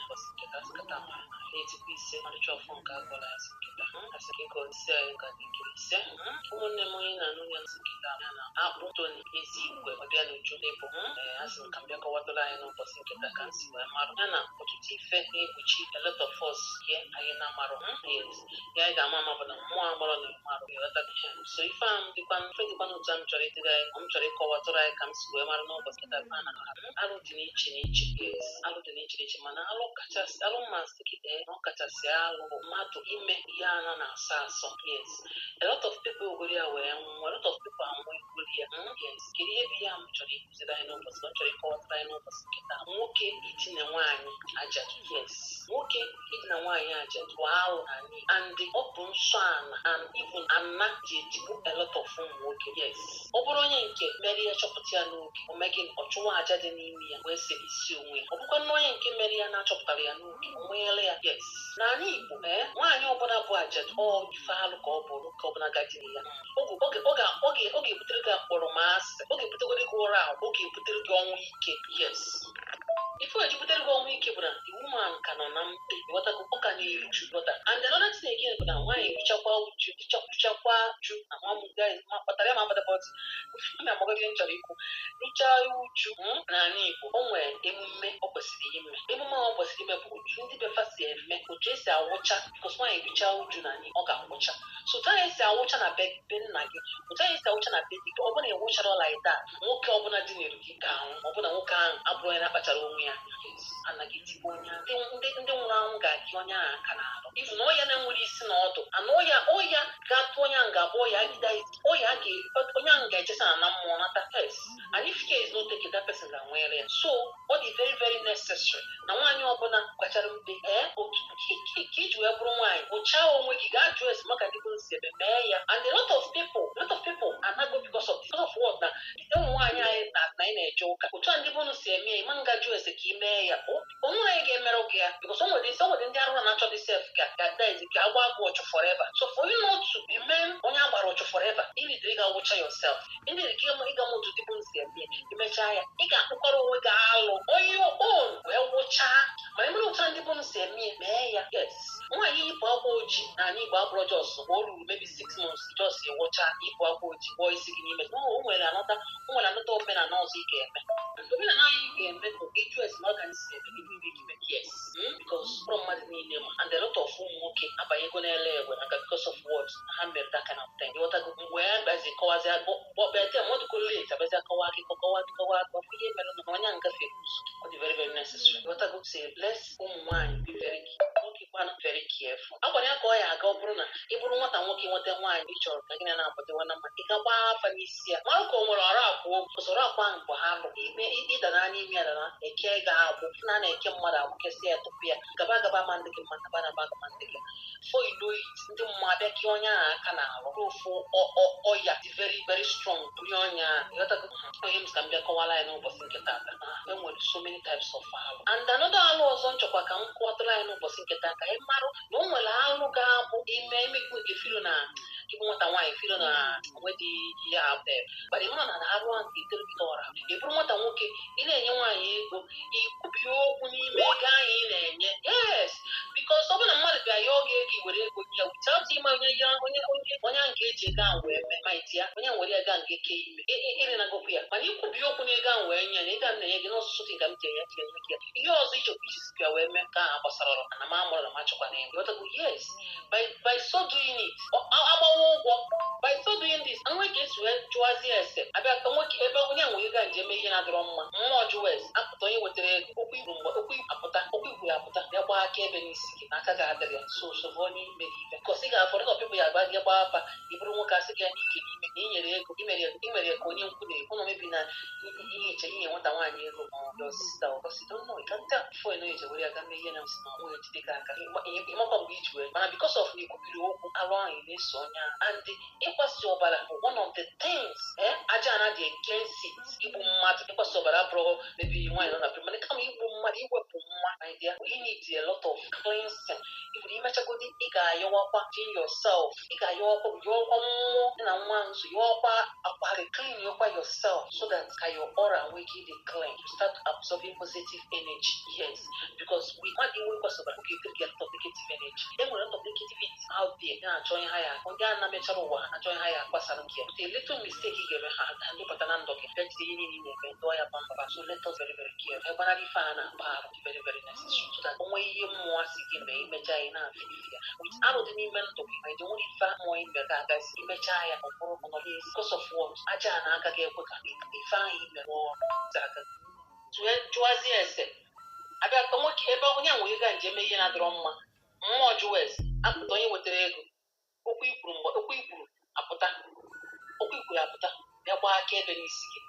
Ụbọchị nke taa, sị kata mara na-etikwa ise ọmarịcha ọfọ nke agwọla ya, sị nkịta asị ka ịkọ isi anyị ka dị ike ise. Ụmụnne m, onye na-anụ ya nsị nkịta ya na akpụ Tony Ezigwe ọbịa n'uju n'ịbụ. Ee, asị m ka m bịa kọwatụrụ anyị n'ụbọchị nkịta ka m si wee marụ ya na ọtụtụ ife na-ekpuchi a lot of us ihe anyị na-amarụ. Yes, ihe anyị ga-ama ama bụ na mmụọ amarọ na ịmarụ, ịghọta? So ife a m dịkwa ife dịkwa n'otu a m chọrọ ịdịrị anyị, m chọrọ ịkọwatụrụ anyị ka m si wee marụ n'ụbọchị nkịta a na alụ dị n'iche n'iche. Yes, alụ dị n'iche n'iche, mana alụ kachasị alụ mmasị gị, ee, na ọ kachasị alụ bụ mmadụ ime ihe ana na-asọ asọ. Yes, a lot of people ogori ya wee nwụọ, a lot of people anwụ egori ya. Yes, kedu ihe bụ ihe a m chọrọ ịkụziri anyị n'ụbọchị, m chọrọ ịkọwatara anyị n'ụbọchị nkịta? Nwoke itinye nwaanyị ajadu. Yes, nwoke idina nwaanyị ajadu bụ alụ na and ọ bụ nsọ ana and even ana ji etigbu a lot of ụmụ nwoke. Yes, ọ bụrụ onye nke mere ihe chọpụta ya n'oge, o mee gịnị? Ọ chụwa aja dị n'ime ya wee sere isi onwe ya. Ọ bụkwa na onye nke mere ya na-achọpụtara ya n'oge, o nweela ya. Yes, n'ala Igbo, ee, nwaanyị ọbụla bụ ajadu, ọ ife alụ ka ọ bụ. Nwoke ọbụla gajiri ya oge ọ ga-ebutere gị akpọrọmasị, ọ ga-ebutegoro gị ụra ahụ, ọ ga-ebutere gị ọnwụ ike. Yes, ife o ji butere gị ọnwụ ike bụ na the woman ka nọ na mkpe, ịghọtago? Ọ ka na-eruju, ghọta? And another thing again bụ na nwaanyị ruchakwa uju, ruchakwa uju, ama m guys ma kpatara ya ma akpata, but m amago ihe m chọrọ ikwu. Ruchaa uju n'ala Igbo, o nwere emume ọ kwesịrị ime. Emume ọ kwesịrị ime bụ otu ndị befa si eme, otu esi awụcha, because nwaanyị ruchaa uju n'ala Igbo, ọ ga-awụcha. So otu anyị esi awụcha na be nna gị, otu anyị esi awụcha na be di gị, ọ bụla ịwụchara like that, nwoke ọbụla dinere gị ga-anwụ. Ọbụna nwoke ahụ abụrụ onye na-akpachara onwe ya, anaghị etigbu onye ahụ. Ndị nwụrụ anwụ ga-akị onye ahụ aka n'alụ, even ọya na-enwere isi na ọdụ ana ọya ọya ga-atụ onye ahụ ga-abụ ọya agide ọya onye ahụ ga-ejesa na mmụọ nata. Yes, and if care is not taken, that person ga-anwere ya. So ọ dị very very necessary na nwaanyị ọbụla kwachara mkpe, ee, otu ka iji wee bụrụ nwaanyị, ụchaa onwe gị, gaa jụọ esi maka ndị si eme mee ya. And a lot of people anago because of this, because of what? Na ụmụ nwaanyị anyị na anyị na-eje ụka, otu a ndị bụ si eme ya, ịma nga jụọ ese ka ị mee ya, onwe onye ga-emerụ gị ya, because o nwere ndị arụ na-achọ dị sef ka that ka agba gị ọchụ forever. So for you not to remain onye agbara ọchụ forever, ị need ịga wụcha yourself, ị need ịga m otu dịbụ si eme. Imechaa ya, ị ga-akpụkọrọ onwe gị alụ onye own wee wụchaa ma ị mere otu a ndị bụ si eme mee ya. Yes, nwaanyị yipụ akwa ojii n'ala Igbo abụrụ just ma o ruru maybe 6 months, just ịwụcha, yipụ akwa ojii, kpọọ isi gị n'ime. No, o nwere anọta omenala ọzọ ị ga-eme. Omenala anyị ga-eme bụ ịjụ esi maka anyị si eme gị ime gị. Yes, because ụlọ mmadụ niile ma and a lot of ụmụ nwoke abanyego n'ele egwe maka because of what ha mere, that kind of thing, ịghọtago? Mgbe ya bazi kọwazi bịa mmadụ late, abazi akọwa akụkọ, kọwa akụkọ, kọwa akụkọ ihe mere na onye ahụ gafere ụzọ. Ọ dị very very necessary, ịghọtago? Say let's ụmụ nwaanyị be very nwoke kwana very careful. Agwara ya ka ọ ya aga. Ọ bụrụ na ị bụrụ nwata nwoke nweta nwaanyị ị chọrọ ka gị na na-akwadewa na mma, ị ga-gba afa n'isi ya, mara ka o nwere ọrụ akwa okwu usoro akwa ahụ bụ ha lụ ime ịda na ime ya dana eke ga-agbụ na na-eke mmadụ agbụ kesịa ya tupu ya gaba gaba ma ndị gị mma gaba na gaba ndị gị before you know it, ndị mmụọ abịa kee onye ahụ aka n'alụ ofu ọya dị very very strong bụrụ onye ahụ, ịghọtago? Onye m sị ka m bịa kọwara ya n'ụbọchị nke taata, e nwere so many types of alụ. And another alụ ọzọ nchọkwa ka m kọwatara anyị n'ụbọchị nke taa, ka anyị marụ na o nwere alụ ga-abụ ime imekwu gị filo na ịbụ nwata nwaanyị filo na onwedị ihe abụ, but ị mara na arụ ahụ ga-etere gị ọra. Ị bụrụ nwata nwoke, ị na-enye nwaanyị ego, ikwubie okwu n'ime ego ahụ ị na-enye. Yes, because ọ bụrụ na mmadụ bịa ya oge ego, i were ego nye ya without ịma onye ya onye ahụ ga-eji ego ahụ wee mee ma iti ya, onye ahụ were ya gaa nke ke ime ịrịnagokwu ya. Mana ikwubi okwu n'ego ahụ wee nye ya na ego ahụ na-enye gị n'ọsụsụ dị ka m ji enye ji enye gị ya, ihe ọzọ ichekwa iji sikwa wee mee ka ahụ gbasara ọrụ ana m amụrụ na m achọkwa na eme, ịghọtago? Yes, by so doing it, agbawa ụgwọ. By so doing this, nwe ka esi wee jụwazie ese abịa nwoke ebe onye ahụ ego a nje eme ihe na-adịrọ mma, mmụọ jụwa ese apụta, onye wetara ego, okwu igwu mgbe okwu igwu apụta, okwu igwu ya apụta bịa gbaa aka ebe n'isi gị na aka ga-adịrị ya. So so onye mere ibe kọsi ga-afọdụ na ọpịpụ ya agba gị gbaa afa. Ị bụrụ nwoke, asị gị ya n'ike n'ime na inyere ego, imere ya ka onye nkwu na-ekwu na mebi na ihe iche inye nwata nwaanyị ego ma ọ your sister or because you don't know, you can't tell before you know it, were ya ga mee ihe na si na onwe jide gị aka, ịmakwa mgbe iji wee mana because of na ikwubiri okwu alụ ahụ ị na-eso onye ahụ. And ịkwasị ọbara bụ one of the things, aja ana dị against it. Igbu mmadụ, ịkwasị ọbara abụrụ maybe nwaanyị nọ na pre, mana kama igbu mmadụ, iwepụ nwa, my dear, you need a lot of cleansing. cleansing. If imechagodi, ị ga-ayọwakwa in yourself, ị ga-ayọwakwa, yọwakwa mmụọ dị na nwa nzu, yọwakwa akwa gị, clean yọkwa yourself so that ka your aura nwee ike ịdị clean, you start absorbing positive energy. Yes, because we mmadụ inwe kwasịrị oge ekiri a lot of negative energy. E nwere lot of negativity out there na-achọ ihe ha ya, ndị a na-mechara ụwa ha na-achọ ihe ha ya gbasara nke ya. With a little mistake ị ga-eme, ha ndụbata na ndụ gị, bịa jide ihe niile ị na-eme, dụọ ya bambaba. So let us very very careful. Egbanarị ife a na-akpa arụ dị very very necessary so that onwe ihe mmụọ si gị mee, imechaa ya na-afị ife ya with arụ dị n'ime ndụ gị. Ma nwere ife mmụọ ime ga-agazi, imechaa ya, ọ bụrụ ọnọdụ ezi because of what? Aja a na-agaghị ekwe ka ife ahụ ime rụọ ọrụ aka. Jụazie ese abịa nwoke ebe onye a nwere ga njem ihe na-adịrọ mma, mmụọ jụwa ese apụta, onye wetara ego, okwu ikwuru, mgbe okwu ikwuru apụta, okwu ikwuru apụta, bịa gbaa aka ebe n'isi gị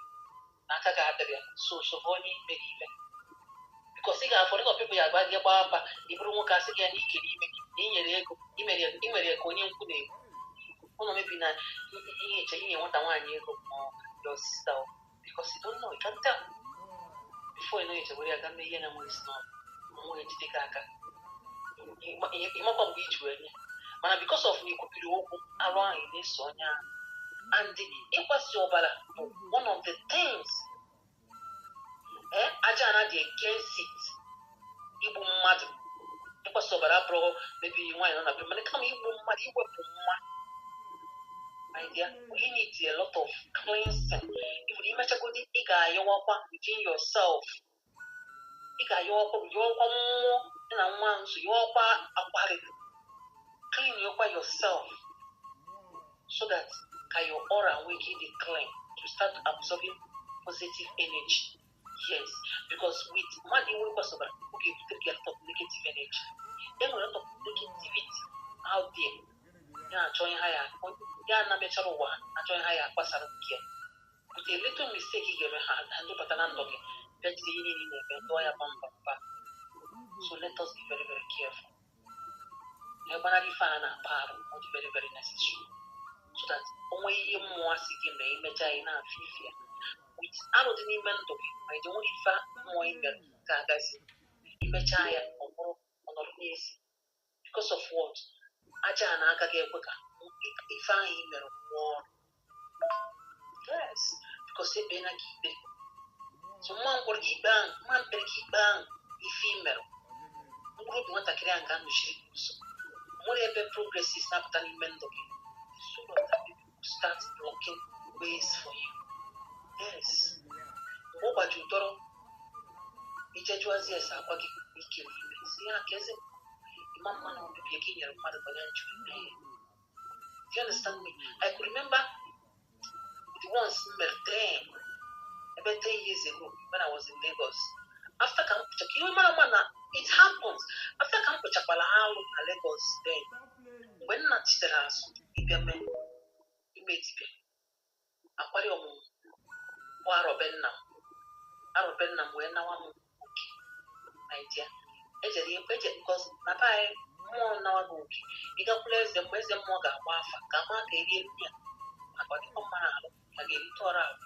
na aka ga-adịrị ya. So so onye ikpe gị ikpe, because ị ga-afọ lot of people ya agba gị gbaa mba. Ị bụrụ nwoke, asị gị ya na ikere ime na inyere ego, imere ya ka onye nkwu na-ekwu ụlọ mebi na ihe eche inye nwata nwaanyị ego ma your sister, because you don't know, you can't tell. Before you know it, were ya ga mee ihe na nwere isi n'ọnụ mmụọ ejide gị aka. Ịmakwa mgbe iji wee nye, mana because of na ikwubiri okwu, arụ ahụ na-eso onye ahụ. And ịkwasị ọbara bụ one of the things aja ana dị against it. Igbu mmadụ, ịkwasị ọbara abụrụ mebi nwaanyị nọ na be, mana kama igbu mmadụ, iwepụ nwa. My dear, we need a lot of cleansing. If imechagodi, ị ga-ayọwakwa within yourself, ị ga-ayọwakwa, yọwakwa mmụọ dị na nwa nzu, yọwakwa akwa gị, clean yọkwa yourself so that ka your aura nwee ike ịdị clean, to start absorbing positive energy. Yes, because with mmadụ inwe kwasịbara, ọ ga-ebutere gị a lot of negative energy. E nwere lot of negativity out there na-achọ ihe ha ya, ndị a na-mechara ụwa ha na-achọ ihe ha ya gbasara nke ya. With a little mistake ị ga-eme, ha ndụbata na ndụ gị, bịa jide ihe niile ị na-eme, dụọ ya bambamba. So let us be very very careful. Egbanarị ife a na-akpa arụ, ọ dị very very necessary so that onwe ihe mmụọ si gị mee, imechaa ya na-afị ife ya with arụ dị n'ime ndụ gị. Ma ị nwere ife mmụọ ime ga-agazi, imechaa ya, ọ bụrụ ọnọdụ n'ezi because of what? Aja a na-agaghị ekwe ka ife ahụ i mere rụọ ọrụ. Yes, because ekpena gị ikpe. So mma mkpụrụ gị ikpe ahụ, mma mkpere gị ikpe ahụ, ife i mere, mkpụrụ obi nwatakịrị ahụ ga-anọchiri gị ụzọ. Nwere ebe progresses na-apụta n'ime ndụ gị, so that people will start blocking ways for you. Yes, mgbe ọ gbaji ụtọrọ, ije jụazi ese, akwa gị ike n'ime si ya ka eze ịma mma na ọbịbịa gị nyere mmadụ banye njụ ime. Do you understand me? I could remember the ones mere then, about 10 years ago when I was in Lagos. After ka m kpụcha, ka ihe mara mma na it happens, after ka m kpụchakwara alụ na Lagos then, mgbe nna chitere azụ ịbịa mee ime dibịa akwari ọmụmụ bụ arọbe nna m, arọbe nna m wee nawa m oke. My dear, ejere eje because na be anyị, mmụọ nawa gị oke, ị gakwula eze mgbe eze mmụọ ga-agba afa ka ma ka erie nri ya, maka ọ dịkwa mma n'alụ, ka ga-erite ọrụ ahụ,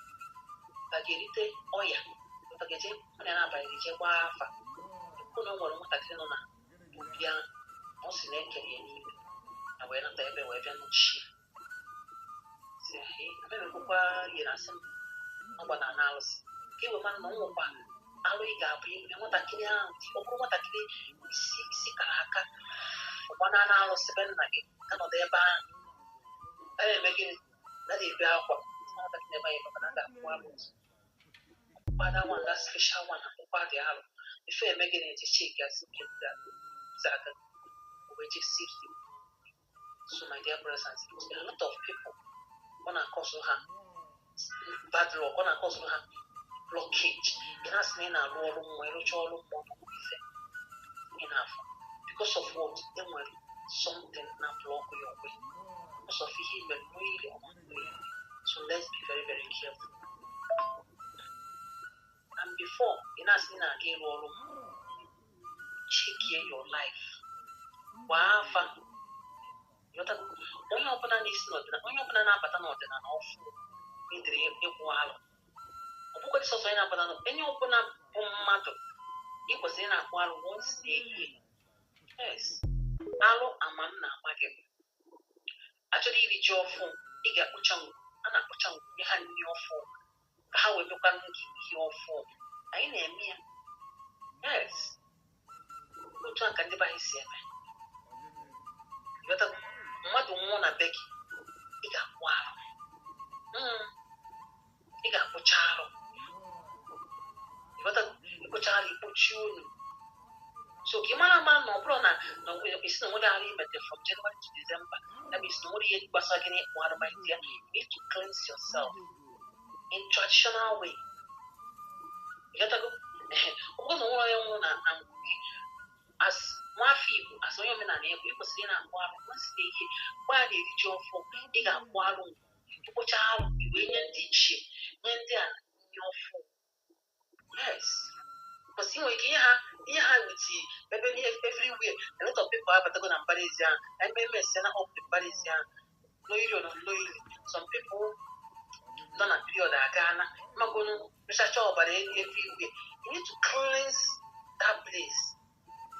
ka ga-erite ọya, ka ga-eje mụ na n'abalị je gbaa afa, ikwu na o nwere nwatakịrị nọ na obi ahụ na ọ sị na ekere ya n'ime na wee nata ebe wee bịa nọchie, si emebekwukwa ihe na asị m ọgba na ana alụsị ka e wee mara na ọ nwekwa alụ. Ị ga-abụ ime nwatakịrị ahụ, ọ bụrụ nwatakịrị isi isi kara aka, ọgba na ana alụsị be nna gị ka nọdụ ebe ahụ a na-eme gịnị, na na-ebe akwa nwatakịrị ebe anyị maka na a ga-akwụ alụ ọzọ kpada one, that special one, akwụkwọ dị alụ ife eme gịnị, eji cheki asị nke aka wee je safety. So my dear brothers and sisters, a lot of people, ọ na-akọsụ ha bad luck, ọ na-akọsụ ha blockage. Ị na-asị na ị na-arụ ọrụ mmụọ, ịrụcha ọrụ mmụọ na ife ị na-afụ because of what? E nwere something na block your way because of ihe i mere n'oyiri or unknowingly. So let's be very very careful. And before ị na-asị na na-aga ịrụ ọrụ mmụọ, check your life, gbaa afa. Ịghọtago? Onye ọbụla na-esi n'ọdịnala, onye ọbụla na-abata n'ọdịnala ọfụ idiri ịkwụ alụ, ọ bụkwa sọsọ onye na-abata n'ọdịnala, onye ọbụla bụ mmadụ, ị kwesịrị ị na-akwụ alụ once a year. Yes, alụ ama m na-ama gị. Achọrọ iri ji ọfụ, ị ga-akpụcha ngwu. A na-akpụcha ngwu nye ha nri ọfụ ka ha wee mekwanụ gị ihe ọfụ. Anyị na-eme ya. Yes, otu a ka ndị be anyị si eme. Ịghọtago? Mmadụ nwụọ na be gị, ị ga-akpụ arụ. Ị ga-akpụcha arụ. Ịghọtago? Ịkpụcha arụ, ikpochi unu. So ka ị mara ama na ọ bụrụ na isi na nwere arụ imete from January to December, that means na nwere ihe gbasara gị n'ịkpụ arụ. My dear, you need to cleanse yourself in traditional way. Ịghọtago? Ọ bụrụ na nwere onye nwụrụ na ngwu gị, as nwafọ Igbo, as onye omenala Igbo, ị kwesịrị ị na-akpụ arụ once in a year. Mgbe a na-eri ji ọfụ, ị ga-akpụ arụ. Ịkpụcha arụ, i wee nye ndị ichie, nye ndị a nri ọfụ. Yes, because ị nwere ike ihe ha with ebe everywhere, a lot of people abatago na mbara ezi ahụ ememe ese na up mbara ezi ahụ n'oyiri or n'oyiri. Some people nọ na period agaana magonu rụchacha ọbara everywhere. You need to cleanse that place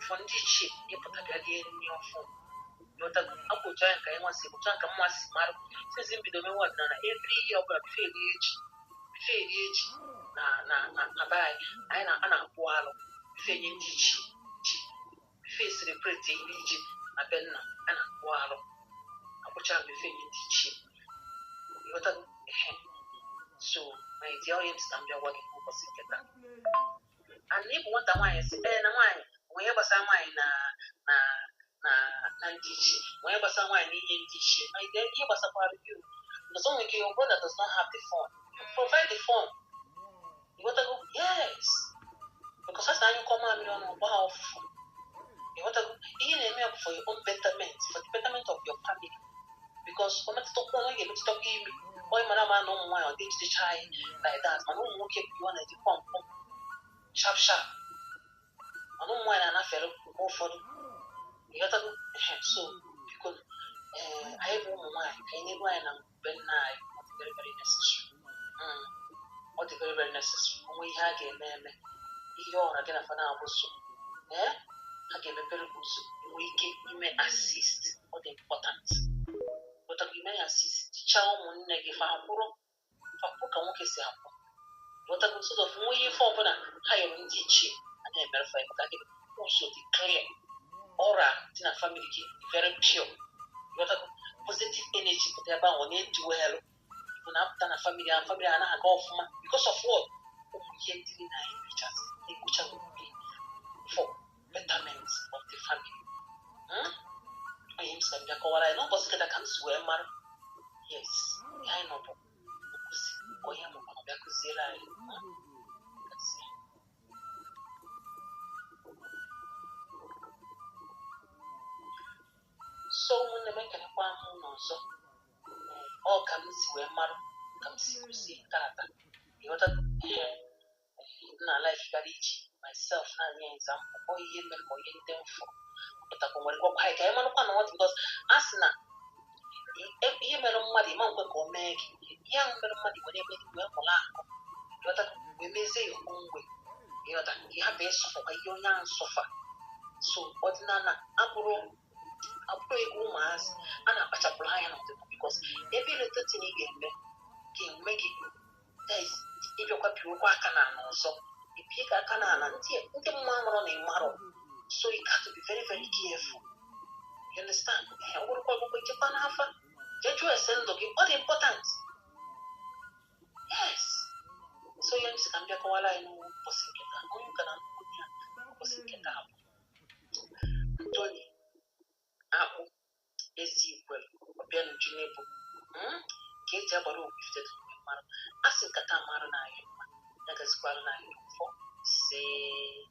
for ndị ichie ịpụta bịa rie nri ọfụ. Ịghọtago? Akwa otu ahụ ka anyị nwa si, otu ahụ ka mma si marụ since mbido mewe ọdịnala. Every year ọbụla, before erie ji na be anyị, anyị na a na-akpụ alụ before enye ndị ichie ji, before celebrate iri ji na be nna. A na-akpụ alụ, akpụcha before enye ndị ichie. Ịghọtago? Ehe. So my dear, onye m si na m bịa gwa gị n'ụbọchị nke taa, and ịbụ nwata nwaanyị, si ee na nwaanyị onwe ihe gbasara nwaanyị na ndị ichie, onwe ihe gbasara nwaanyị na inye ndị ichie. My dear, ihe gbasakwara gị o. Because o nwere ike your brother does not have the phone, you provide the phone. Ịghọtago? Yes, because asị anyụkọ mamịrị ọnụ ọgba ha ọfụfụ. Ịghọtago? Ihe na-eme ya bụ for your own betterment, for the betterment of your family, because o metụtakwa ọnụ, ọ ga-emetụtakwa imi onye mara ama na ụmụ nwaanyị ọ dị ejidecha anyị like that, mana ụmụ nwoke bụ ihe ọ na-eji pọm pọm sharp sharp, mana ụmụ nwaanyị na-anafere mgbe ụfọdụ. Ịghọtago? Ehe. So biko, ee, anyị bụ ụmụ nwaanyị, ka anyị na-eru anyị na be nna anyị. Ọ dị very very necessary. Ọ dị very very necessary. Onwe ihe a ga-eme eme, ihe ọra gị na fana abụ so ee ha ga-emepere gị ụzọ nwee ike ime assist. Ọ dị important. Ịghọtago? Ime ya assist, tichaa ụmụnne gị, fa akwụrụ, fa akwụrụ ka nwoke si akwụ. Ịghọtago? Sort of nwee ife ọbụla ha yọrọ ndị ichie, a na-emere fa ya. Maka gịnị? Ụzọ dị clear, aura dị na family gị dị very pure. Ịghọtago? Positive energy pụta ebe ahụ, ọ na-edu elu bụ na-apụta na family ahụ. Family ahụ anaghị aga ọfụma because of what? Ụmụ ihe ndị niile anyị mechasị na-ekpocha for betterment of the family. Onye m sị bịa kọwara anyị n'ụbọchị kịta ka m si wee mara. Yes, ihe anyị nọ bụ nkụzi, onye mụrụ bịa kụziere anyị. Gazie. So ụmụnne m, ekelekwa m unu ọzọ. Ọ ka m si wee marụ ka m si kụzie tata. Ịghọta? Ee, m na-alikekarị iji myself na-anye example. Ọ ihe mere ka ihe ndị m fụrụ pụtakwa nwere gwakwa anyị ka anyị marakwa na ọ dị, because a sị na ihe mere mmadụ ịma nkwe ka o mee gị. Ihe ahụ mere mmadụ were eme gị wee mụrụ akụ. Ịghọta? Wee mezie ya onwe. Ịghọta? Ịhapụ ịsọfụkwa ihe onye ahụ suffer. So ọdịnala abụrụ abụrụ egwu ụmụazị. A na-akpachapụrụ anya n'ọdịnala, because ebe iletetin ị ga-eme ga-eme gị, that is, ịbịakwa piokwa aka n'ala ọzọ, ipie ka aka n'ala ndị mma mụrụ na ịmarọ. So you got to be very very careful, you understand? Ee, ọ bụrụkwa akwụkwọ, ichekwa n'afa, jee jụọ ese ndụ gị. Ọ dị important. Yes. So ihe m sị ka m bịa kọwara anyị n'ụbọchị nke taa, onye ụka na nnukwu ya ụbọchị nke taa, bụ Ntoni Akpụ Ezikwelu Ọbịanuju Nebo, ka eji agbara okwu ifite mara. A sị nkata mara na anyị mma, ya gazikwara na anyị ụfọ. See.